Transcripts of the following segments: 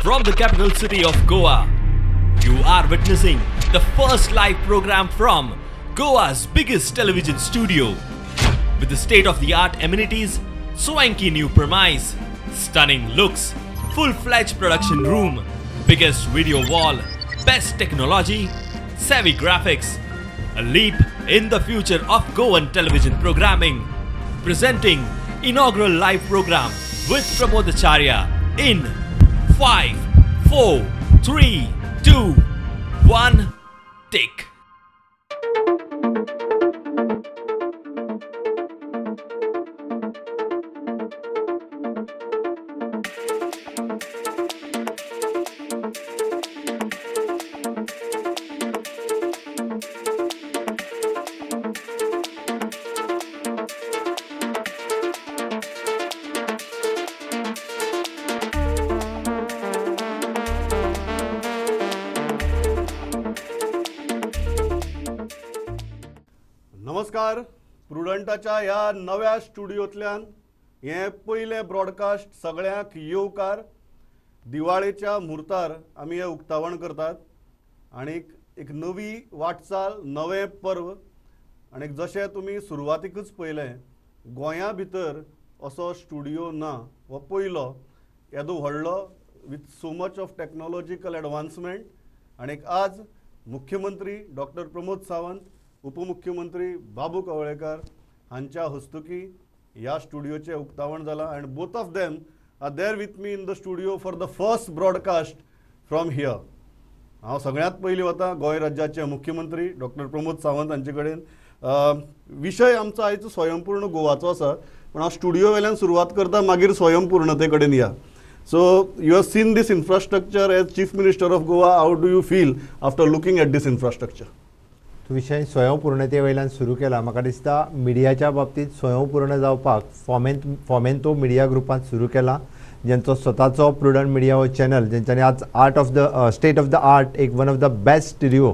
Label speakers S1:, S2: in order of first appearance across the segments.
S1: From the capital city of Goa, you are witnessing the first live program from Goa's biggest television studio. With the state-of-the-art amenities, swanky new premise, stunning looks, full-fledged production room, biggest video wall, best technology, savvy graphics, a leap in the future of Goan television programming. Presenting inaugural live program with Pramod Acharya in 5, 4, 3, 2, 1, tick.
S2: नमस्कार. प्रुडंटाच्या ह्या नव्या स्टुडियोंतल्यान हें पयलें broadcast सगळ्यांक येवकार. दिवाळेच्या म्हुर्तार आमी हें उक्तावण करतात आनी एक नवी वाटचाल, नवें पर्व. आनी जशें तुमी सुरवातीकच पळयलें, गोंया भितर असो स्टुडियो ना, हो पयलो येदो व्हडलो with so much of technological advancement. आनी आज मुख्यमंत्री डॉक्टर प्रमोद सावंत, उपमुख्यमंत्री बाबू कवळेकर हांच्या हस्तुकी ह्या स्टुडियोचें उक्तावण जालां. And both of them are there with me in the studio for the first broadcast from here. हांव सगळ्यांत पयलीं वता गोंय राज्याचे मुख्यमंत्री डॉक्टर प्रमोद सावंत हांचे कडेन. विशय आमचो आयचो स्वयंपूर्ण गोवाचो आसा, पूण हांव स्टुडियो वेल्यान सुरवात करता, मागीर स्वयंपूर्णते कडेन या. So you have seen this infrastructure as chief minister of Goa, how do you feel after looking at this infrastructure?
S3: विशय स्वयंपूर्णते वयल्यान सुरू केला. म्हाका दिसता मिडियाच्या बाबतींत स्वयंपूर्ण जावपाक फॉमेंतो मिडिया ग्रुपान सुरू केला, ज्यांचो स्वताचो प्रुडंट मिडिया हो चॅनल, जेंच्यांनी आज art of the state of the art एक one of the best studio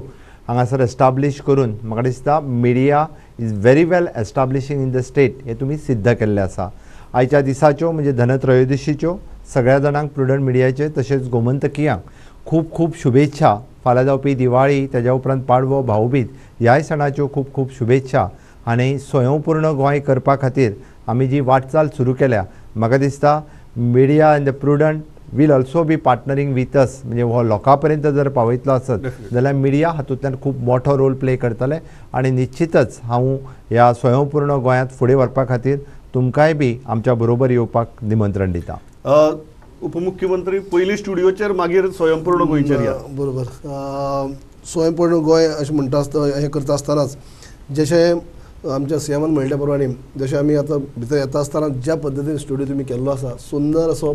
S3: हांगासर एस्टाब्लीश करून म्हाका दिसता media is very well establishing in the state हें तुमी सिद्ध केल्लें आसा. आयच्या दिसाच्यो म्हणजे धनत्रयोदशीच्यो सगळ्या जाणांक प्रुडंट मिडियाचे तशेंच गोमंतकियांक खूब खूब शुभेच्छा. फाल्यां जावपी दिवाळी, तेज्या उपरांत पाडवो, भाऊबीज ह्याय सणाच्यो खूब खूब शुभेच्छा. आनी स्वयंपूर्ण गोंय करपा खातीर आमी जी वाटचाल सुरू केल्या, म्हाका दिसता media and the Prudent will also be partnering with us. म्हणजे हो लोकां पर्यंत जर पावयतलो आसत जाल्यार मिडिया हातूंतल्यान खूब मोठो रोल प्ले करतले. आनी निश्चितच हांव ह्या स्वयंपूर्ण गोंयांत फुडें व्हरपा खातीर तुमकांय बी आमच्या बरोबर येवपाक निमंत्रण दिता.
S2: उपमुख्यमंत्री, पयलीं स्टुडियोचेर मागीर स्वयंपूर्ण गोंयचेर या.
S4: बरोबर. स्वयंपूर्ण गोंय अशें म्हणटा आसतना, हें करता आसतनाच जशें आमच्या सीएमान म्हणल्या प्रमाणे, जशें आमी आतां भितर येता आसतना ज्या पद्दतीन स्टुडियो तुमी केल्लो आसा, सुंदर असो,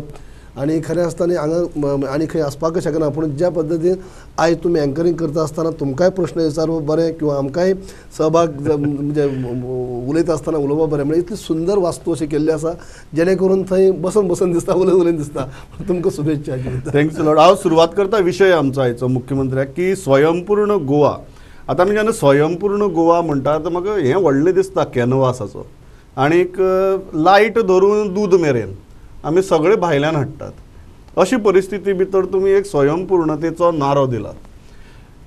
S4: आनी खरें आसतना हांगा आनी खंय आसपाकच शकना, पूण ज्या पद्दतीन आयज तुमी एंकरींग करता आसतना तुमकांय प्रश्न विचारप बरें किंवा आमकांय सहभाग म्हणजे उलयता आसतना उलोवप बरें, म्हणजे इतली सुंदर वास्तू अशी केल्ली आसा जेणे करून थंय बसून बसून दिसता, उलय उलयन दिसता. तुमकां शुभेच्छा.
S2: Thanks lot. हांव सुरवात करता विशय आमचो आयचो मुख्यमंत्र्याक की स्वयंपूर्ण गोवा. आतां आमी जेन्ना स्वयंपूर्ण गोवा म्हणटा तर म्हाका हें व्हडलें दिसता कॅनवासाचो, आनीक लायट धरून दूद मेरेन आमी सगळे भायल्यान हाडटात. अशी परिस्थिती भितर तुमी एक स्वयंपूर्णतेचो नारो दिला,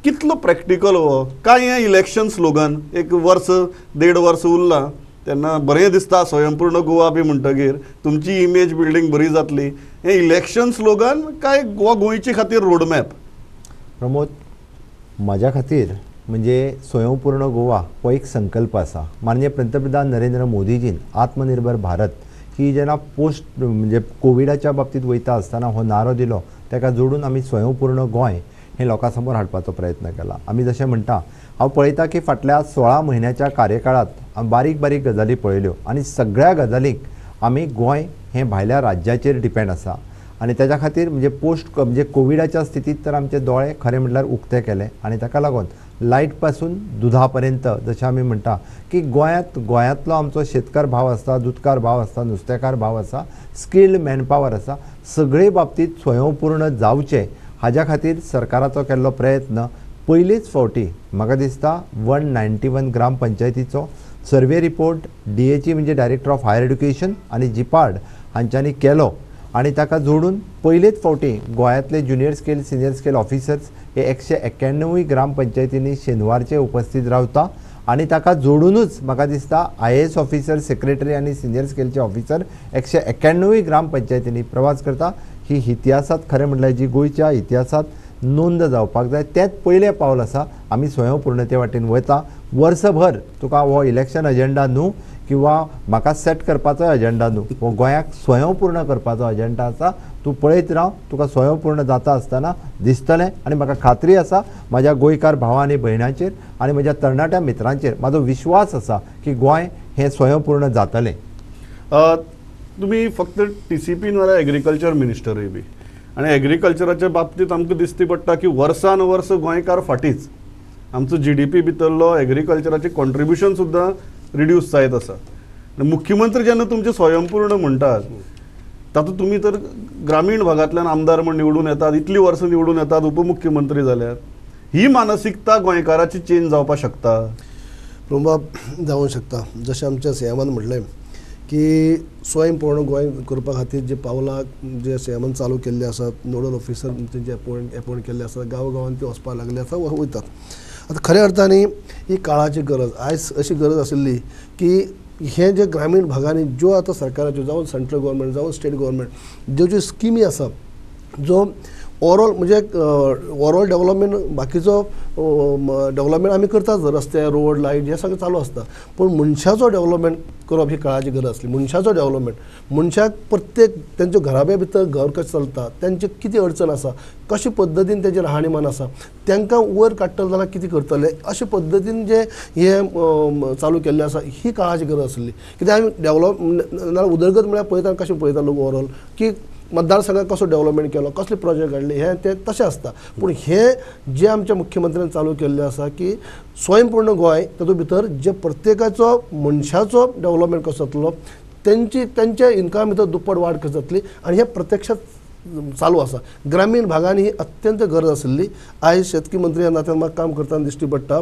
S2: कितलो प्रॅक्टिकल हो? काय हें इलेक्शन स्लोगन? एक वर्स देड वर्स उरलां तेन्ना बरें दिसता स्वयंपूर्ण गोवा बी म्हणटगीर तुमची इमेज बिल्डींग बरी जातली. हें इलेक्शन स्लोगन काय गोवा गोंयचे खातीर रोडमॅप?
S3: प्रमोद, म्हाज्या खातीर म्हणजे स्वयंपूर्ण गोवा हो एक संकल्प आसा. माननीय पंतप्रधान नरेंद्र मोदीजीन आत्मनिर्भर भारत की जेन्ना पोस्ट म्हणजे कोविडाच्या बाबतींत वयता आसतना हो नारो दिलो, ताका जोडून आमी स्वयंपूर्ण गोंय हें लोकां समोर हाडपाचो प्रयत्न केला. आमी जशें म्हणटा, हांव पळयता की फाटल्या 16 म्हयन्याच्या कार्यकाळांत बारीक बारीक गजाली पळयल्यो आनी सगळ्या गजालींक आमी गोंय हें भायल्या राज्याचेर डिपेंड आसा. आनी तेज्या खातीर म्हणजे पोस्ट म्हणजे कोविडाच्या स्थितींत तर आमचे दोळे खरें म्हटल्यार उक्ते केले आनी ताका लागून लायट पासून दुधा पर्यंत जशें आमी म्हणटा की गोंयांतलो आमचो शेतकार भाव आसता, दुदकार भाव आसता, नुस्तेकार भाव आसा, स्किल्ड मॅनपावर आसा, सगळे बाबतींत स्वयंपूर्ण जावचें हाज्या खातीर सरकाराचो केल्लो प्रयत्न पयलीच फावटी म्हाका दिसता 191 ग्राम पंचायतीचो सर्वे रिपोर्ट डीएचई म्हणजे डायरेक्टर ऑफ हायर एड्युकेशन आनी जिपार्ड हांच्यांनी केलो आनी ताका जोडून पयलेच फावटी गोंयांतले junior scale senior scale officers हे 191 ग्रामपंचायतींनी शेनवारचे उपस्थित रावता आनी ताका जोडूनच म्हाका दिसता IAS officer, secretary आनी सिनियर स्केलचे ऑफिसर 191 ग्रामपंचायतींनी प्रवास करता. ही इतिहासांत खरें म्हटल्यार जी गोंयच्या इतिहासांत नोंद जावपाक जाय तेंच पयलें पावल आसा. आमी स्वयंपूर्णते वाटेन वता. वर्सभर तुका हो इलेक्शन एजेंडा न्हू किंवा म्हाका सेट करपाचो एजेंडा न्हू, हो गोंयाक स्वयंपूर्ण करपाचो एजेंडा आसा. तूं पळयत राव, तुका स्वयंपूर्ण जाता आसतना दिसतलें आनी म्हाका खात्री आसा म्हाज्या गोंयकार भावा आनी भयणांचेर आनी म्हज्या तरणाट्या मित्रांचेर म्हाजो विश्वास आसा की गोंय हें स्वयंपूर्ण जातलें.
S2: तुमी फक्त TCP नाल्यार एग्रीकल्चर मिनिस्टरूय बी आनी एग्रीकल्चराच्या बाबतींत आमकां दिसती पडटा की वर्सान वर्स गोंयकार फाटींच, आमचो GDP भितरलो एग्रीकल्चराचें कॉन्ट्रिब्युशन सुद्दां रिड्यूस जायत आसा. आनी मुख्यमंत्री जेन्ना तुमचें स्वयंपूर्ण म्हणटात तातूंत तुमी तर ग्रामीण भागांतल्यान आमदार म्हूण निवडून येतात, इतलीं वर्सां निवडून येतात, उपमुख्यमंत्री जाल्यात, ही मानसिकता गोंयकाराची चेंज जावपाक शकता?
S4: प्रभूबाब, जावंक शकता. जशें आमच्या सीएमान म्हटलें की स्वयंपूर्ण गोंय करपा खातीर जे पावलां जे सीएमान चालू केल्ले आसात, नोडल ऑफिसर तेंचे एपॉयंट केल्ले आसात, गांव गांवांत ते वचपाक लागले आसा, वयतात. आतां खऱ्या अर्थान ही काळाची गरज, आयज अशी गरज आशिल्ली की हे जे ग्रामीण भागांनी ज्यो आतां सरकाराच्यो जावं सेंट्रल गव्हर्मेंट जावं स्टेट गव्हर्मेंट ज्यो ज्यो स्किमी आसा, जो ओवरऑल म्हणजे ओवरऑल डेवलपमेंट बाकीचो डेवलपमेंट आमी करतात, रस्ते रोड लायट हे सगळें चालू आसता, पूण मनशाचो डेवलपमेंट करप ही काळाची गरज आसली. मनशाचो डेवलपमेंट, मनशाक प्रत्येक तेंच्या घराब्या भितर घर कशें चलता, तेंचे कितें अडचण आसा, कशे पद्दतीन तेंचें राहणीमान आसा, तांकां वयर काडटले जाल्यार कितें करतले, अशे पद्दतीन जे हे चालू केल्लें आसा ही काळाची गरज आसली. कित्याक आमी डेवलप नाल्यार उदरगत म्हळ्यार पळयता कशें पळयता लोक ओवरऑल की मतदारसंघात कसो डेवलपमेंट केलो, कसले प्रोजेक्ट हाडले, हे ते तशें आसता. पूण हे जे आमच्या मुख्यमंत्र्यान चालू केल्लें आसा की स्वयंपूर्ण गोंय, तातूंत भितर जे प्रत्येकाचो मनशाचो डेवलपमेंट कसो जातलो, तेंची तेंच्या इनकमा भितर दुप्पट वाड कशी जातली, आनी हे प्रत्यक्षात चालू आसा. ग्रामीण भागांनी ही अत्यंत गरज आशिल्ली. आयज शेतकी मंत्री ह्या नात्यान म्हाका काम करतना दिश्टी पडटा.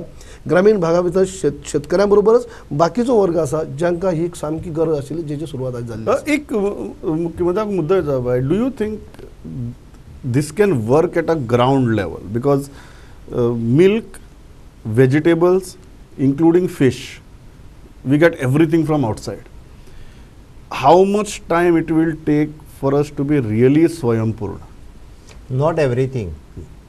S4: ग्रामीण भागा भितर शेतकऱ्यां बरोबरच बाकीचो वर्ग आसा जांकां ही सामकी गरज आशिल्ली, जेची सुरवात आयज जाल्ली.
S2: एक मुख्यमंत्र्याक मुद्दो येता, do you think this can work at a ground level? Because milk, vegetables including fish, we get everything from outside. How much time it will take for us to be really Swayampurna?
S3: Not everything,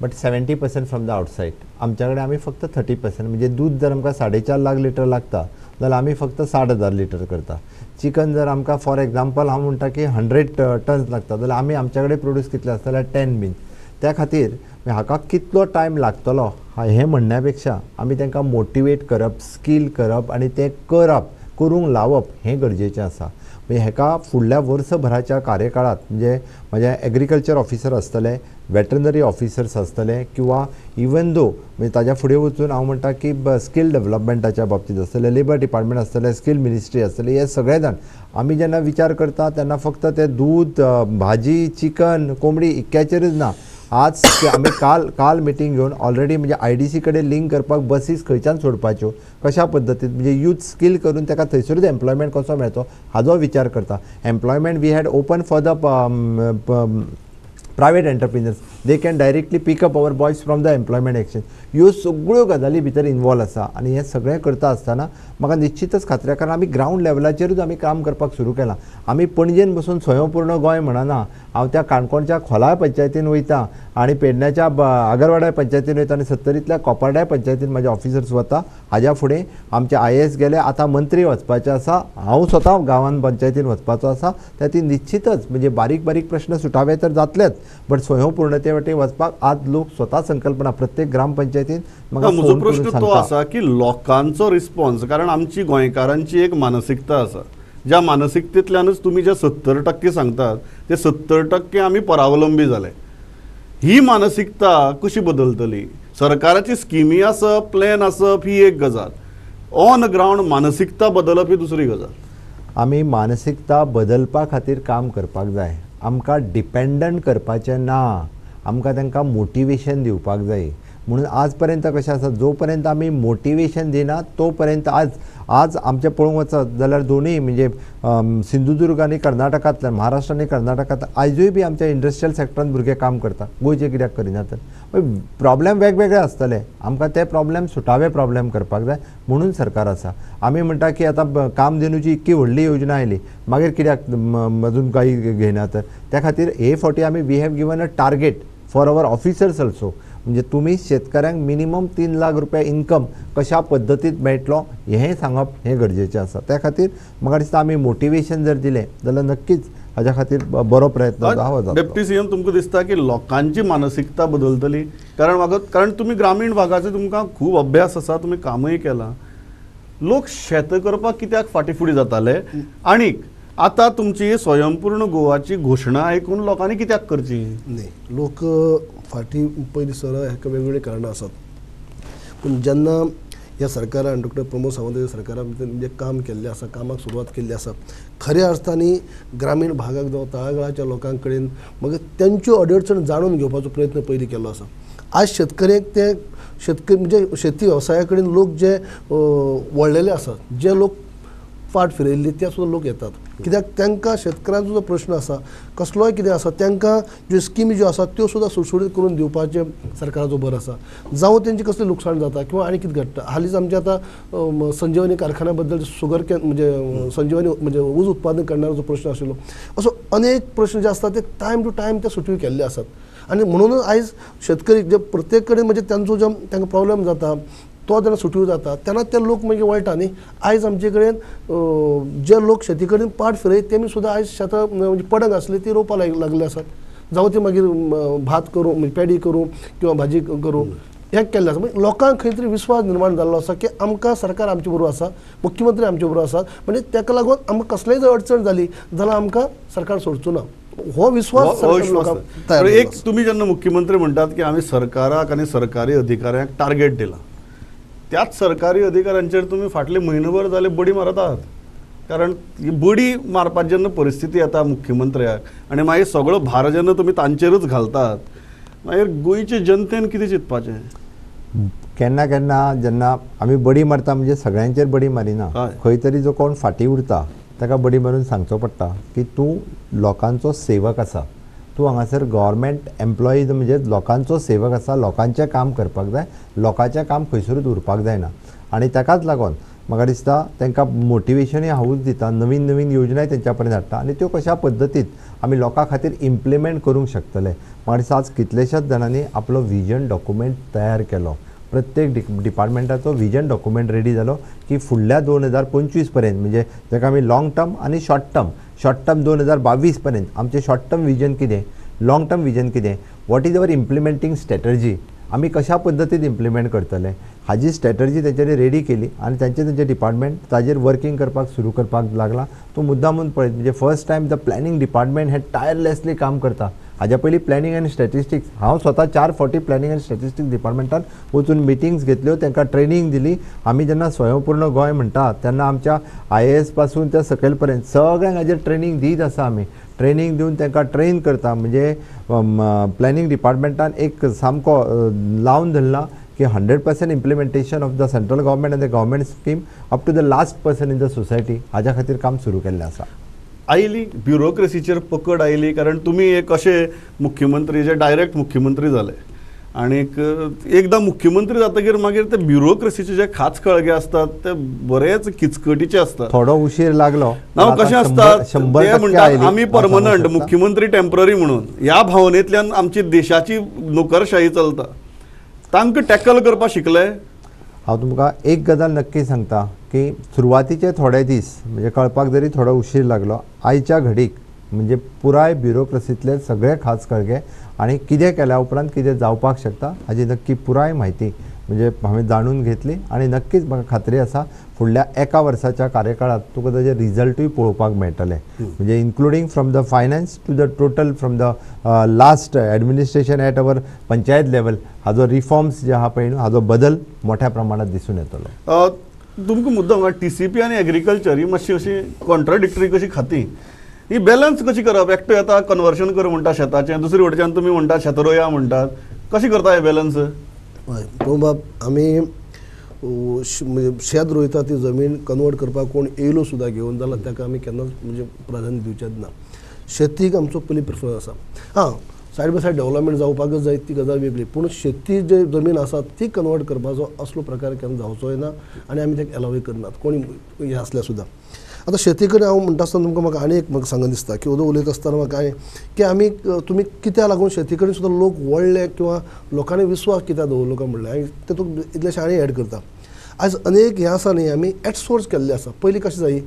S3: but 70% from the outside. आमच्याकडे आमी फक्त 30%, म्हणजे दूध जर आमकां 4.5 lakh litre लागता जाल्यार आमी फक्त 60,000 लिटर करता. चिकन जर आमकां फॉर एग्जाम्पल हांव म्हणटा की 100 टन्स लागता जाल्यार आमी आमच्या कडेन प्रोड्यूस कितले आसता जाल्यार 10 बीन. त्या खातीर हाका कितलो टायम लागतलो हें म्हणण्या पेक्षा आमी तांकां मोटिवेट करप, स्कील करप आनी तें करप, करूंक लावप हें गरजेचें आसा. म्हणजे हेका फुडल्या वर्सभराच्या कार्यकाळांत म्हणजे म्हजे एग्रीकल्चर ऑफिसर आसतले, वेटरनरी ऑफिसर्स आसतले, किंवा इवन दो म्हणजे ताज्या फुडें वचून हांव म्हणटा की स्कील डेवलपमेंटाच्या बाबतींत आसतले, लेबर डिपार्टमेंट आसतलें, स्कील मिनिस्ट्री आसतली, हे सगळे जाण आमी जेन्ना विचार करता तेन्ना फक्त ते दूद, भाजी, चिकन, कोंबडी इतक्याचेरच ना. आज आमी काल मिटींग घेवन ऑलरेडी म्हणजे IDC कडेन लिंक करपाक बसीस खंयच्यान सोडपाच्यो, कशा पद्दतीन म्हणजे यूथ स्कील करून ताका थंयसरूच एम्प्लॉयमेंट कसो मेळचो हाजो विचार करता. Employment we had open for the private entrepreneurs, they can directly pick up our boys from the employment exchange. ह्यो सगळ्यो गजाली भितर इनवॉल्व आसा आनी हें सगळें करता आसतना म्हाका निश्चितच खात्री, कारण आमी ग्रावंड लेवलाचेरूच आमी काम करपाक सुरू केलां. आमी पणजेन बसून स्वयंपूर्ण गोंय म्हणना, हांव त्या काणकोणच्या खोलाय पंचायतीन वयता आनी पेडण्याच्या आगरवाड्या पंचायतीन वयता आनी सत्तरींतल्या कोपार्ड्या पंचायतीन म्हाजे ऑफिसर्स वता. हाज्या फुडें आमचे IAS गेले, आतां मंत्री वचपाचे आसा, हांव स्वता गांवान पंचायतीन वचपाचो आसा. त्या ती निश्चितच म्हणजे बारीक बारीक प्रश्न सुटावे तर जातलेच, बट स्वयंपूर्णते वटेन वचपाक आज लोक स्वता संकल्पना प्रत्येक ग्रामपंचायतीन.
S2: म्हजो प्रश्न तो आसा की लोकांचो रिस्पॉन्स, कारण आमची गोंयकारांची एक मानसिकता आसा, ज्या मानसिकतेंतल्यानच तुमी जे 70% सांगतात ते 70% आमी परावलंबी जाले. ही मानसिकता कशी बदलतली? सरकाराची स्किमी आसप, प्लॅन आसप ही एक गजाल, ऑन ग्रावंड मानसिकता बदलप ही दुसरी गजाल.
S3: आमी मानसिकता बदलपा खातीर काम करपाक जाय, आमकां डिपेंडंट करपाचें ना, आमकां तांकां मोटिवेशन दिवपाक जाय. म्हणून आज पर्यंत कशें आसा, जो पर्यंत आमी मोटिवेशन दिना तो पर्यंत आज आज आमचें पळोवंक वचत जाल्यार दोनूय म्हणजे सिंधुदुर्ग आनी कर्नाटकांतल्यान, महाराष्ट्र आनी कर्नाटकांत आयजूय बी आमच्या इंडस्ट्रियल सेक्टरान भुरगे काम करता. गोंयचे कित्याक करिना तर प्रॉब्लेम वेगवेगळे आसतले, आमकां ते प्रॉब्लेम सुटावे प्रॉब्लेम करपाक जाय म्हणून सरकार आसा. आमी म्हणटा की आतां कामधेनूची इतकी व्हडली योजना आयली, मागीर कित्याक अजून काही घेयना तर त्या खातीर हे फावटी आमी we have given a target for our officers also. म्हणजे तुमी शेतकऱ्यांक मिनिमम 3 लाख रुपया इन्कम कशा पद्दतीत मेळटलो हें सांगप हें गरजेचें आसा. त्या खातीर म्हाका दिसता आमी मोटिवेशन जर दिलें जाल्यार नक्कीच हाज्या खातीर बरो प्रयत्न जातलो.
S2: डेप्टी सीएम, तुमकां दिसता की लोकांची मानसिकता बदलतली? कारण म्हाका, कारण तुमी ग्रामीण भागाचो तुमकां खूब अभ्यास आसा, तुमी कामूय केलां. लोक शेत करपाक कित्याक फाटीं फुडें जाताले आनीक आतां तुमची स्वयंपूर्ण गोवाची घोशणा आयकून लोकांनी कित्याक करची?
S4: न्ही, लोक फाटीं पयलीं सर हाका वेगवेगळीं कारणां आसात. पूण जेन्ना ह्या सरकारान डॉक्टर प्रमोद सावंत सरकारान जें काम केल्लें आसा, कामाक सुरवात केल्ली आसा, खऱ्या अर्थानी ग्रामीण भागाक जावं तळागाळाच्या लोकां कडेन मागीर तेंच्यो अडचण जाणून घेवपाचो प्रयत्न पयलीं केल्लो आसा. आज शेतकऱ्यांक ते शेतकरी म्हणजे शेती वेवसाया कडेन लोक जे वळलेले आसात, जे लोक फाट फिरयल्ली ते सुद्दां लोक येतात. कित्याक तांकां शेतकऱ्यांचो जो प्रश्न आसा, कसलोय कितें आसा, तांकां ज्यो स्किमी ज्यो आसा त्यो सुद्दां सुटसुटीत करून दिवपाचें सरकाराचो भर आसा. जावं तेंची कसलें लुकसाण जाता किंवा आनी कितें घडटा. हालींच आमचें आतां संजीवनी कारखान्या बद्दल शुगर can म्हणजे संजीवनी म्हणजे ऊस उत्पादन करणारो जो प्रश्न आशिल्लो, असो अनेक प्रश्न जे आसता ते टायम टू टायम ते सुटवी केल्ले आसात. आनी म्हणूनच आयज शेतकरी जे प्रत्येक कडेन म्हणजे तांचो जो तांकां प्रॉब्लेम जाता तो जेन्ना सुटवी जाता तेन्ना ते लोक मागीर वळटा न्ही. आयज आमचे कडेन जे लोक शेती कडेन पाट फिरयत तेमी सुद्दां आयज शेतां म्हणजे पडंग आसली ती रोवपाक लागले आसात. जावं ती मागीर भात करूं म्हणजे पेडी करूं किंवा भाजी करूं, हें केल्लें आसा. म्हणजे लोकांक खंय तरी विस्वास निर्माण जाल्लो आसा की आमकां सरकार आमचे बरोबर आसा, मुख्यमंत्री आमचे बरोबर आसात, म्हणजे ताका लागून आमकां कसलेय जर अडचण जाली जाल्यार आमकां सरकार सोडचो ना, हो विस्वास.
S2: एक तुमी जेन्ना मुख्यमंत्री म्हणटात की आमी सरकाराक आनी सरकारी अधिकाऱ्यांक टार्गेट दिला, त्याच सरकारी अधिकाऱ्यांचेर तुमी फाटले म्हयनोभर जाले बडी मारत आहात. कारण ही बडी मारपाची जेन्ना परिस्थिती येता मुख्यमंत्र्याक आनी मागीर सगळो भार जेन्ना तुमी तांचेरूच घालतात, मागीर गोंयचे जनतेन कितें चिंतपाचें?
S3: केन्ना केन्ना जेन्ना आमी बडी मारता म्हणजे सगळ्यांचेर बडी मारिना, खंय तरी जो कोण फाटीं उरता ताका बडी मारून सांगचो पडटा की तूं लोकांचो सेवक आसा, तूं हांगासर गव्हर्मेंट एम्प्लॉई म्हणजे लोकांचो सेवक आसा, लोकांचें काम करपाक जाय, लोकांचें काम खंयसरूच उरपाक जायना. आनी ताकाच लागून म्हाका दिसता तांकां मोटिवेशनूय हांवूच दिता, नवीन नवीन योजनाय तेंच्या पर्यंत हाडटा आनी त्यो कशा पद्दतीत आमी लोकां खातीर इम्प्लिमेंट करूंक शकतले. म्हाका दिसता आज कितलेशाच जाणांनी आपलो विजन डॉक्युमेंट तयार केलो, प्रत्येक डिपार्टमेंटाचो विजन डॉक्युमेंट रेडी जालो की फुडल्या 2025 पर्यंत म्हणजे ताका आमी लाँग टर्म आनी शॉर्ट टर्म, शॉर्ट टर्म 2022 पर्यंत आमचें शॉर्ट टर्म विजन कितें, लाँग टर्म विजन कितें, what is our implementing strategy, आमी कशा पद्दतीन इम्प्लिमेंट करतले हाजी स्ट्रॅटर्जी तेंच्यांनी रेडी केली आनी तांचे तेंचे डिपार्टमेंट ताजेर वर्किंग करपाक सुरू करपाक लागला. तो मुद्दामून पळयत म्हणजे first time the planning department हें टायरलेसली काम करता. हाज्या पयलीं प्लॅनिंग आनी स्टॅटिस्टिक्स हांव स्वता 4 फावटी प्लॅनिंग आनी स्टॅटिस्टिक्स डिपार्टमेंटान वचून मिटिंग्स घेतल्यो, तांकां ट्रेनींग दिली. आमी जेन्ना स्वयंपूर्ण गोंय म्हणटा तेन्ना आमच्या IAS पासून त्या सकयल पर्यंत सगळ्यांक हाजेर ट्रेनींग दीत आसा. आमी ट्रेनींग दिवन तांकां ट्रेन करता. म्हणजे प्लॅनिंग डिपार्टमेंटान एक सामको लावन धरला की 100% implementation of the central government and the government scheme up to the last person in the society हाज्या खातीर काम सुरू केल्लें आसा.
S2: आयली ब्युरोक्रेसीचेर पकड आयली, कारण तुमी एक अशे मुख्यमंत्री जे डायरेक्ट मुख्यमंत्री जाले आनीक एकदां मुख्यमंत्री जातकीर मागीर ते ब्युरोक्रेसीचे जे खाच खळगे आसतात ते बरेच किचकटीचे आसतात.
S3: थोडो उशीर लागलो
S2: ना कशें आसता ते म्हणटात आमी परमनंट, मुख्यमंत्री टेम्पररी म्हणून ह्या भावनेंतल्यान आमची देशाची नोकरशाही चलता. तांकां टॅकल करपाक शिकले?
S3: हांव तुमकां एक गजाल नक्की सांगता की सुरवातीचे थोडे दीस म्हणजे कळपाक जरी थोडो उशीर लागलो, आयच्या घडीक म्हणजे पुराय ब्युरोक्रेसींतले सगळे खास खळगे आनी कितें केल्या उपरांत कितें जावपाक शकता हाजी नक्की पुराय म्हायती म्हणजे हांवें जाणून घेतली आनी नक्कीच म्हाका खात्री आसा फुडल्या एका वर्साच्या कार्यकाळांत तुका ताजे रिजल्टूय पळोवपाक मेळटले. म्हणजे including from the finance to the total from the last administration at our panchayat level हाजो रिफॉर्म्स जे आहा पळय न्हू हाजो बदल मोठ्या प्रमाणात दिसून येतलो.
S2: तुमकां मुद्दम TCP आनी एग्रीकल्चर ही मातशी अशी कॉन्ट्राडिक्टरी कशी खाती, ही बॅलन्स कशी करप? एकटो येता कन्वर्शन कर म्हणटा शेताचें, दुसरे वटेच्यान तुमी म्हणटा शेत रोया म्हणटात, कशी करता हे बॅलन्स?
S4: हय प्रभू, आमी म्हणजे शेत रोयता ती जमीन कन्वर्ट करपाक कोण येयलो सुद्दां घेवन जाल्यार ताका आमी केन्नाच म्हणजे प्राधान्य दिवचेंच ना. शेतीक आमचो पयलीं प्रिफरन्स आसा. हां, सायड बाय सायड डेवलपमेंट जावपाकच जाय ती गजाल वेगळी, पूण शेती जे जमीन आसा ती कन्वर्ट करपाचो असलो प्रकार केन्ना जावचोय ना आनी आमी ताका एलावय करनात कोणी हें आसल्यार सुद्दां. आतां शेती कडेन हांव म्हणटा आसतना तुमकां म्हाका आनी एक म्हाका सांगन दिसता की ओदो उलयता आसतना म्हाका की आमी तुमी कित्याक लागून शेती कडेन सुद्दां लोक वळ्ळे किंवा लोकांनी विस्वास कित्याक दवरलो काय म्हणल्यार हांवें तेतूंत इतलेशें आनी एड करता. आयज अनेक हें आसा न्ही आमी एटसोर्स केल्ले आसा. पयलीं कशें जायी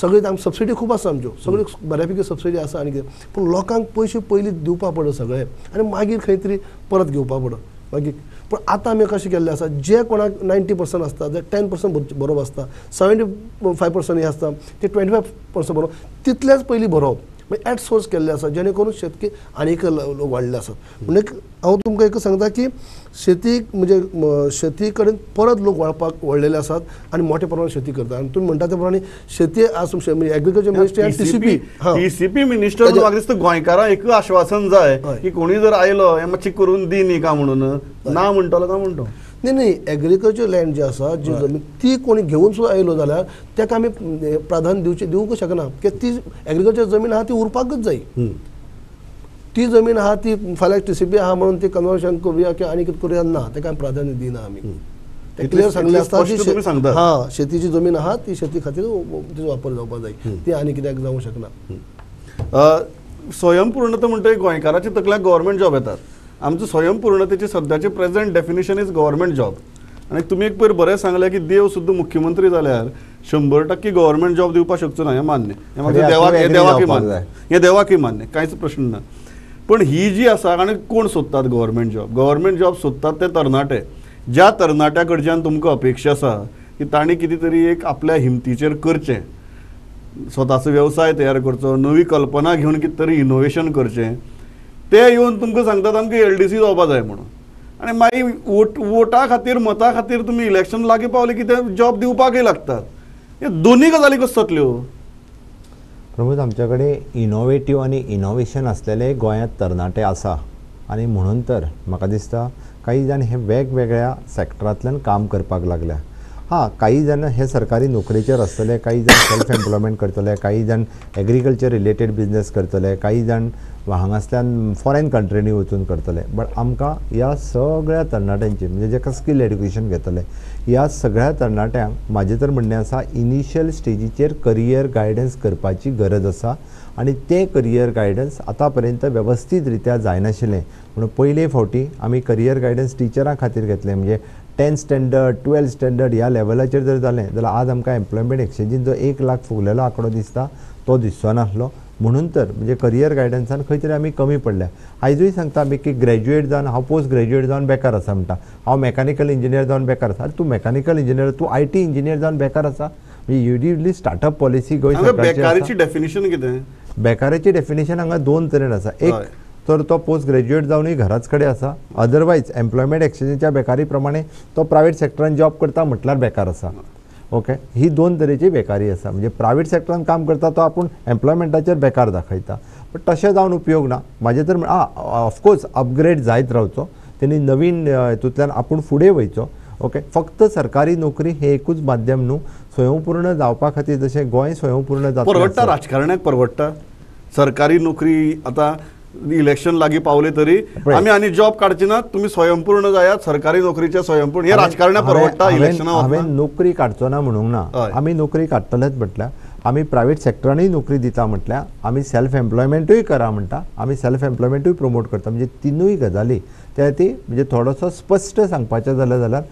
S4: सगळी आमची सबसिडी खूब आसा आमच्यो, सगळी बऱ्या पैकी सबसिडी आसा आनी कितें, पूण लोकांक पयशे पयलीं दिवपा पडत सगळे आनी मागीर खंय तरी परत घेवपा पडत मागीर. पूण आतां आमी कशें केल्लें आसा, जे कोणाक 90% आसता, जे 10% बरोवप आसता, 75% हें आसता, ते 25% बरोवप, तितलेंच पयलीं बरोवप, मागीर एट सोर्स केल्ले आसा जेणे करून शेतकी आनीक लोक वाडले आसात. म्हणजे हांव तुमकां एक सांगता की शेतीक म्हणजे शेती कडेन परत लोक वळपाक वळलेले आसात आनी मोठ्या प्रमाणात शेती करतात. आनी तुमी म्हणटा त्या प्रमाणे शेती आज म्हणजे एग्रीकल्चर मिनिस्ट्री आनी टीसीपी,
S2: टीसीपी मिनिस्टर म्हाका दिसता गोंयकारांक एक आश्वासन जाय की कोणी जर आयलो हें मातशें करून दी न्ही का म्हणून, ना म्हणटलो काय म्हणटो
S4: न्ही न्ही. एग्रीकल्चर लँड जी आसा जी जमीन ती कोणी घेवन सुद्दां आयलो जाल्यार ताका आमी प्राधान्य दिवचें दिवंक शकना, कित्याक ती एग्रीकल्चर जमीन आहा ती उरपाकच जाय. ती जमीन आहा ती फाल्यां टीसीपी आहा म्हणून ती कन्वर्शन करुया किंवा आनी कितें करुया ना, ताका आमी प्राधान्य दिना. आमी ते क्लियर सांगलें आसता की हां शेतीची जमीन आहा ती शेती खातीर तिचो वापर जावपाक जाय, ती आनी कित्याक जावंक शकना.
S2: स्वयंपूर्णता म्हणटा गोंयकाराच्या तकल्याक गव्हर्मेंट जॉब येतात. आमचो स्वयंपूर्णतेची सद्याची present definition is government job. आनी तुमी एक पयर बरें सांगलें की देव सुद्दां मुख्यमंत्री जाल्यार 100% गव्हर्मेंट जॉब दिवपाक शकचो ना, हें मान्य, हें देवाक देवाकय मान्य, हें देवाकय मान्य, कांयच प्रश्न ना. पण ही जी आसा आनी कोण सोदतात गव्हर्मेंट जॉब, गव्हर्मेंट जॉब सोदतात ते तरणाटे, ज्या तरणाट्या कडच्यान तुमकां अपेक्षा आसा की तांणी कितें तरी एक आपल्या हिमतीचेर करचें, स्वताचो वेवसाय तयार करचो, नवी कल्पना घेवन कितें तरी इनोवेशन करचें, ते येवन तुमकां सांगतात आमकां एलडीसी जावपा जाय म्हणून. आनी मागीर वोटा खातीर मता खातीर तुमी इलेक्शन लागीं पावले की ते जॉब दिवपाकय लागतात. हे दोनूय गजाली कश्यो जातल्यो?
S3: प्रमोद, आमच्या कडेन इनोवेटीव आनी इनोवेशन आसलेले गोंयांत तरणाटे आसा आनी म्हणून तर म्हाका दिसता काही जाण हे वेगवेगळ्या सेक्टरांतल्यान काम करपाक लागल्या. हां, काही जाण हे सरकारी नोकरेचेर आसतले, काही जाण सेल्फ एम्प्लॉयमेंट करतले, काही जाण एग्रीकल्चर रिलेटेड बिजनेस करतले, काही जाण हांगासल्यान फॉरेन कंट्रीनी वचून करतले. बट आमकां ह्या सगळ्या तरणाट्यांची म्हणजे जेका स्कील एड्युकेशन घेतले ह्या सगळ्या तरणाट्यांक म्हाजें तर म्हणणें आसा इनिशियल स्टेजीचेर करियर गायडन्स करपाची गरज आसा आनी तें करियर गायडन्स आतां पर्यंत वेवस्थीत रित्या जायनाशिल्लें. म्हणून पयले फावटी आमी करियर गायडन्स टिचरां खातीर घेतलें, म्हणजे 10th standard 12th standard ह्या लेवलाचेर जर जालें जाल्यार आज आमकां एम्प्लॉयमेंट एक्सचेंजीन जो 1 लाख फुगलेलो आंकडो दिसता तो दिसचो नासलो. म्हणून तर म्हणजे करियर गायडन्सान खंय तरी आमी कमी पडल्या. आयजूय सांगता आमी की ग्रॅज्युएट जावन हांव पोस्ट ग्रॅज्युएट जावन बेकार आसा म्हणटा, हांव मॅकानिकल इंजिनियर जावन बेकार आसा. आरे तूं मॅकानिकल इंजिनियर, तूं IT engineer जावन बेकार आसा. म्हणजे युडिवली स्टार्टअप पॉलिसी गोंय सरकारची.
S2: बेकारीची डेफिनेशन कितें?
S3: बेकाराची डेफिनेशन हांगा दोन तरेन आसा. एक तर तो पोस्ट ग्रॅज्युएट जावनूय घराच कडेन आसा, अदरवायज एम्प्लॉयमेंट एक्सचेंजीच्या बेकारी प्रमाणे तो प्रायवेट सेक्टरान जॉब करता म्हटल्यार बेकार आसा. ओके, ही दोन तरेची बेकारी आसा. म्हणजे प्रायवेट सेक्टरान काम करता तो आपूण एम्प्लॉयमेंटाचेर बेकार दाखयता, बट तशें जावन उपयोग ना. म्हाजें तर ऑफकोर्स अपग्रेड जायत रावचो, तेणी नवीन हितूंतल्यान आपूण फुडें वयचो. ओके, फक्त सरकारी नोकरी हें एकूच माध्यम न्हू. स्वयंपूर्ण जावपा खातीर जशें गोंय स्वयंपूर्ण जाता,
S2: परवडटा राजकारण्याक, परवडटा सरकारी नोकरी. आतां इलेक्शन लागीं पावले तरी आमी आनी जॉब काडची ना, तुमी स्वयंपूर्ण जायात सरकारी नोकरीचे स्वयंपूर्ण. हे राजकारणाक परवडटा इलेक्शना?
S3: हांवें नोकरी काडचो ना म्हणूंक ना, आमी नोकरी काडटलेच म्हटल्यार आमी प्रायवेट सेक्टरानूय नोकरी दिता म्हटल्यार आमी सेल्फ एम्प्लॉयमेंटूय करा म्हणटा, आमी सेल्फ एम्प्लॉयमेंटूय प्रमोट करता. म्हणजे तिनूय गजाली त्या ती म्हणजे थोडोसो स्पश्ट सांगपाचें जालें जाल्यार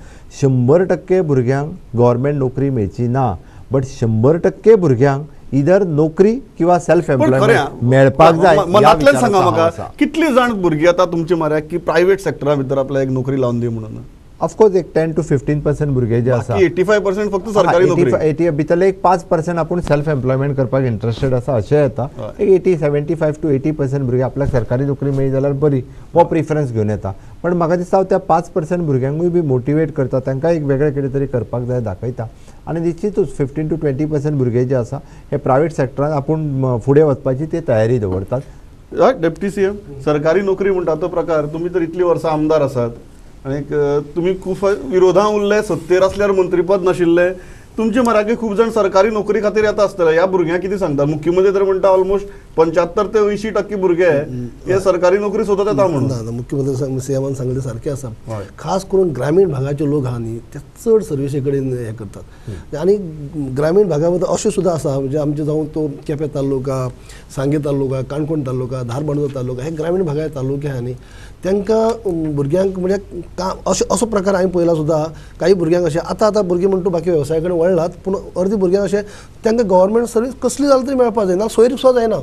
S3: 100% भुरग्यांक गव्हर्मेंट नोकरी मेळची ना, बट 100% भुरग्यांक इधर नोकरी किंवा सेल्फ एम्प्लॉयमेंट मेळपाक जाय.
S2: मनांतल्यान सांगा म्हाका, कितली जाण भुरगीं आतां तुमचे म्हऱ्याक की प्रायवेट सेक्टरा भितर आपल्याक एक नोकरी लावन दी म्हणून?
S3: ऑफकोर्स एक 10 to 15% भुरगे जे आसा,
S2: 85% फक्त सरकारी नोकरी,
S3: 80 भितरले एक 5% आपूण सेल्फ एम्प्लॉयमेंट करपाक इंट्रस्टेड आसा अशें येता. एक 75 to 80% भुरगे आपल्याक सरकारी नोकरी मेळ्ळी जाल्यार बरी हो प्रिफरन्स घेवन येता. पण म्हाका दिसता हांव त्या 5% भुरग्यांकूय बी मोटिवेट करता, तांकां एक वेगळें कितें तरी करपाक जाय दाखयता. आनी निश्चितूच 15 to 20% भुरगे जे आसा हे प्रायवेट सेक्टरान आपूण फुडें वचपाची ते तयारी दवरतात.
S2: डेप्टी सीएम, सरकारी नोकरी म्हणटा तो प्रकार, तुमी तर इतलीं वर्सां आमदार आसात, आनीक तुमी खूब विरोधां उरले, सत्तेर आसल्यार मंत्रीपद नाशिल्लें, तुमचे मराठी खूब जाण सरकारी नोकरी खातीर येता आसतले. ह्या भुरग्यांक कितें सांगता? मुख्यमंत्री तर म्हणटा ऑलमोस्ट 75 ते 80% भुरगे हे सरकारी नोकरी सोदत येता म्हणून.
S4: ना, मुख्यमंत्री सीएमान सांगले सारकें आसा. खास करून ग्रामीण भागाचे लोक आहा न्ही ते चड सर्विसे कडेन हें करतात आनी ग्रामीण भागा भितर अशें सुद्दां आसा म्हणजे आमचे जावं तो केपें तालुका, सांगें तालुका, काणकोण तालुका, धारबांदोडा तालुका, हे ग्रामीण भागाचे तालुके आहा न्ही तांकां भुरग्यांक म्हणजे काम अशें असो प्रकार हांवें पळयला सुद्दां. काही भुरग्यांक अशें आतां आतां भुरगीं म्हणटा बाकी वेवसाया कडेन वळ्ळात, पूण अर्दी भुरग्यांक अशें तांकां गव्हर्मेंट सर्वीस कसली जाल्यार तरी मेळपाक जाय, ना सोयरीक सुद्दां जायना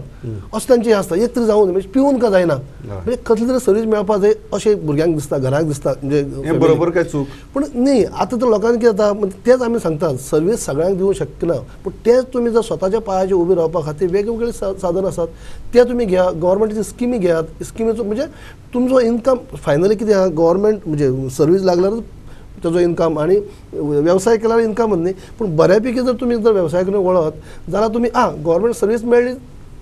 S4: अशें तांचें हें आसता. एक तरी जावं म्हणजे पिवन का जायना, म्हणजे कसली तरी सर्वीस मेळपाक जाय अशें भुरग्यांक दिसता, घराक दिसता. म्हणजे
S2: बरोबर काय चूक?
S4: पूण न्ही, आतां तर लोकांक कितें जाता म्हणजे तेच आमी सांगतात सर्वीस सगळ्यांक दिवंक शक्य ना, पूण तेच तुमी जर स्वताच्या पांयाचेर उबी रावपा खातीर वेगवेगळे साधन आसात ते तुमी घेया, गव्हर्मेंटाची स्किमी घेयात. स्किमीचो म्हणजे तुमचो इनकम फायनली कितें आहा, गव्हर्मेंट म्हणजे सर्वीस लागल्यार ताजो इनकम आनी वेवसाय केल्यार इनकम न्ही, पूण बऱ्यापैकी जर तुमी जर वेवसाय कडेन वळत जाल्यार तुमी आं गव्हर्मेंट सर्वीस मेळ्ळी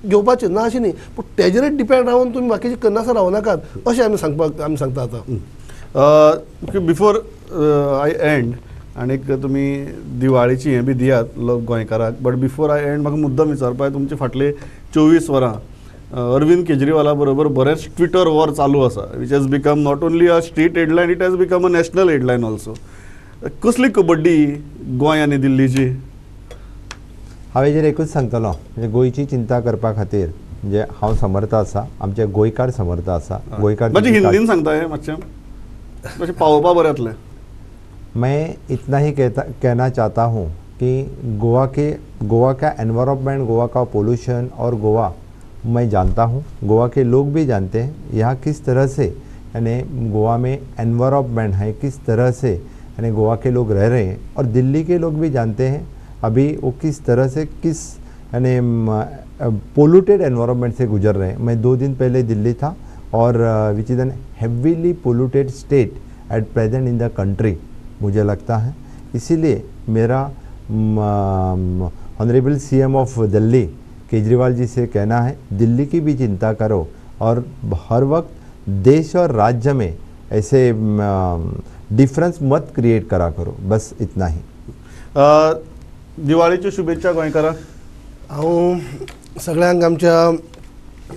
S4: घेवपाची ना अशी न्ही, पूण तेजेरच डिपेंड रावन तुमी बाकीचे करनासतना रावनाकात अशें आमी सांगपाक आमी सांगता आतां.
S2: बिफोर I and, आनीक तुमी दिवाळीची हें बी दियात लोक गोंयकाराक, बट बिफोर I and म्हाका मुद्दम विचारपाक, तुमचे फाटले 24 वरां अरविंद केजरीवाला बरोबर बरेंच ट्विटर वॉर चालू आसा, which has become not only a state headline, it has become a national headline also. कसली कबड्डी गोंय आनी दिल्लीची?
S3: हांव हेजेर एकूच सांगतलो, म्हणजे गोंयची चिंता करपा खातीर म्हणजे हांव समर्थ आसा, आमचे गोंयकार समर्थ आसा. गोंयकार
S2: मातशें हिंदीन सांगता हें, मातशें मातशें पावोवपा बरें जातलें.
S3: मैं इतना ही कहना चाहता हूँ कि गोवा का एनवायरनमेंट, गोवा का पोल्यूशन और गोवा मैं जानता हूँ, गोवा के लोग भी जानते हैं यहाँ किस तरह से यानी गोवा में एनवायरनमेंट है, किस तरह से यानी गोवा के लोग रह रहे हैं, और दिल्ली के लोग भी जानते हैं अभी वो किस तरह से किस यानी पोल्यूटेड एनवायरनमेंट से गुजर रहे हैं. मैं 2 दिन पहले दिल्ली था और which is an heavily polluted state at present in the country मुझे लगता है. इसीलिए मेरा honourable CM of Delhi Kejriwal ji से कहना है, दिल्ली की भी चिंता करो और हर वक्त देश और राज्य में ऐसे डिफरेंस मत क्रिएट करा करो, बस इतना ही.
S2: दिवाळीच्यो शुभेच्छा गोंयकारांक.
S4: हांव सगळ्यांक आमच्या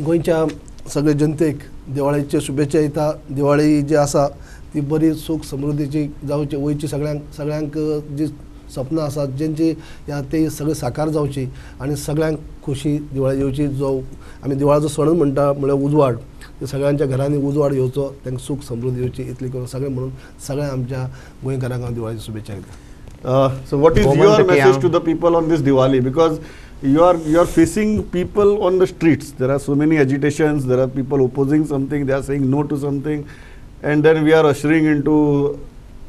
S4: गोंयच्या सगळे जनतेक दिवाळीच्यो शुभेच्छा दिता. दिवाळी जी आसा ती बरी सूख समृद्धीची जावची, वयची, सगळ्यांक सगळ्यांक जी सपनां आसात जेंची ह्या ते सगळें साकार जावची आनी सगळ्यांक खोशी दिवाळी येवची. जो आमी दिवाळीचो सण म्हणटा म्हळ्यार उजवाड, ते सगळ्यांच्या घरांनी उजवाड येवचो, तांकां सूख समृद्धी येवची इतली करून सगळें म्हणून सगळ्या आमच्या गोंयकारांक हांव दिवाळीची शुभेच्छा दिता.
S2: So what is your message to the people on this Diwali? Because you are facing people on the streets. There are so many agitations, there are people opposing something, they are saying no to something, and then we are ushering into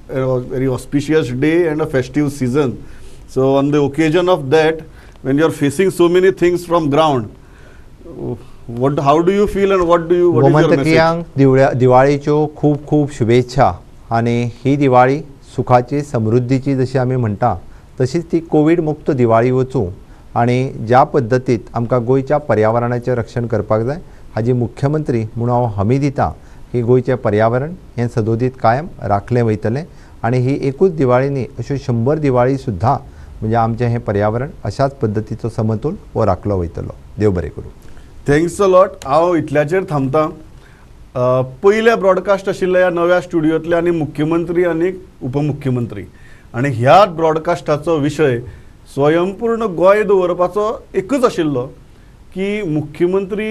S2: a very auspicious day and a festive season. So on the occasion of that, when you are facing so many things from ground, how do you feel and what is your message?
S3: गोमंतकियांक दिवाळीच्यो खूब खूब शुभेच्छा. आनी ही दिवाळी सुखाची समृद्धीची जशी आमी म्हणटा तशीच ती कोवीड मुक्त दिवाळी वचूं आनी ज्या पद्दतीत आमकां गोंयच्या पर्यावरणाचें रक्षण करपाक जाय हाजी मुख्यमंत्री म्हणून हांव हमी दिता की गोंयचें पर्यावरण हें सदोदीत कायम राखलें वयतलें आनी ही एकूच दिवाळी न्ही अश्यो 100 दिवाळी सुद्दां म्हणजे आमचें हें पर्यावरण अशाच पद्दतीचो समतोल हो राखलो वयतलो. देव बरें करूं.
S2: Thanks a lot. हांव इतल्याचेर थांबता. पयलें ब्रॉडकास्ट आशिल्लें ह्या नव्या स्टुडियोंतले आनी मुख्यमंत्री आनी उपमुख्यमंत्री, आनी ह्या ब्रॉडकास्टाचो विशय स्वयंपूर्ण गोंय दवरपाचो एकूच आशिल्लो की मुख्यमंत्री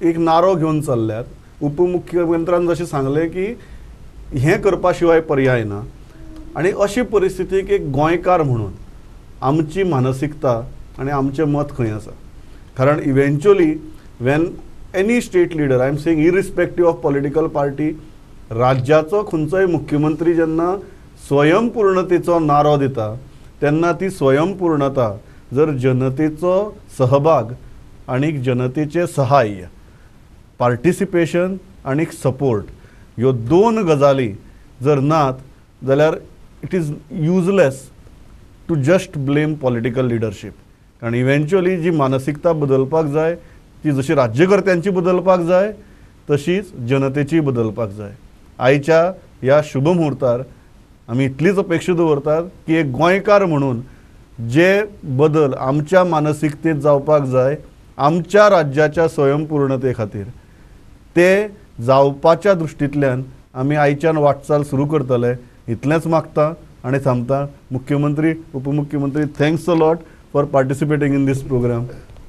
S2: एक नारो घेवन चल्ल्यात, उपमुख्यमंत्र्यान जशें सांगलें की हें करपा शिवाय पर्याय ना, आनी अशी परिस्थितीक एक गोंयकार म्हणून आमची मानसिकता आनी आमचें मत खंय आसा. कारण eventually when any state leader, I am saying irrespective of political party, राज्याचो खंयचोय मुख्यमंत्री जेन्ना स्वयंपूर्णतेचो नारो दिता तेन्ना ती स्वयंपूर्णता जर जनतेचो सहभाग आनी जनतेचें सहाय्य, पार्टिसिपेशन आनी सपोर्ट ह्यो 2 गजाली जर नात जाल्यार it is useless to just blame political leadership. कारण इव्हेंच्युअली जी मानसिकता बदलपाक जाय ती जशी राज्यकर्त्यांची बदलपाक जाय तशीच जनतेची बदलपाक जाय. आयच्या ह्या शुभ मुहूर्तार आमी इतलीच अपेक्षा दवरतात की एक गोंयकार म्हणून जे बदल आमच्या मानसिकतेत जावपाक जाय आमच्या राज्याच्या स्वयंपूर्णते खातीर ते जावपाच्या दृश्टींतल्यान आमी आयच्यान वाटचाल सुरू करतले इतलेंच मागता आनी थांबता. मुख्यमंत्री, उपमुख्यमंत्री, thanks a lot for participating in this programme.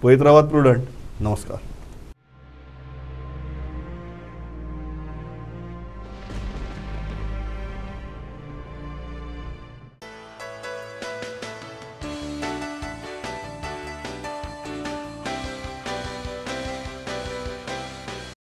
S2: पळयत रावात प्रुडंट. नमस्कार.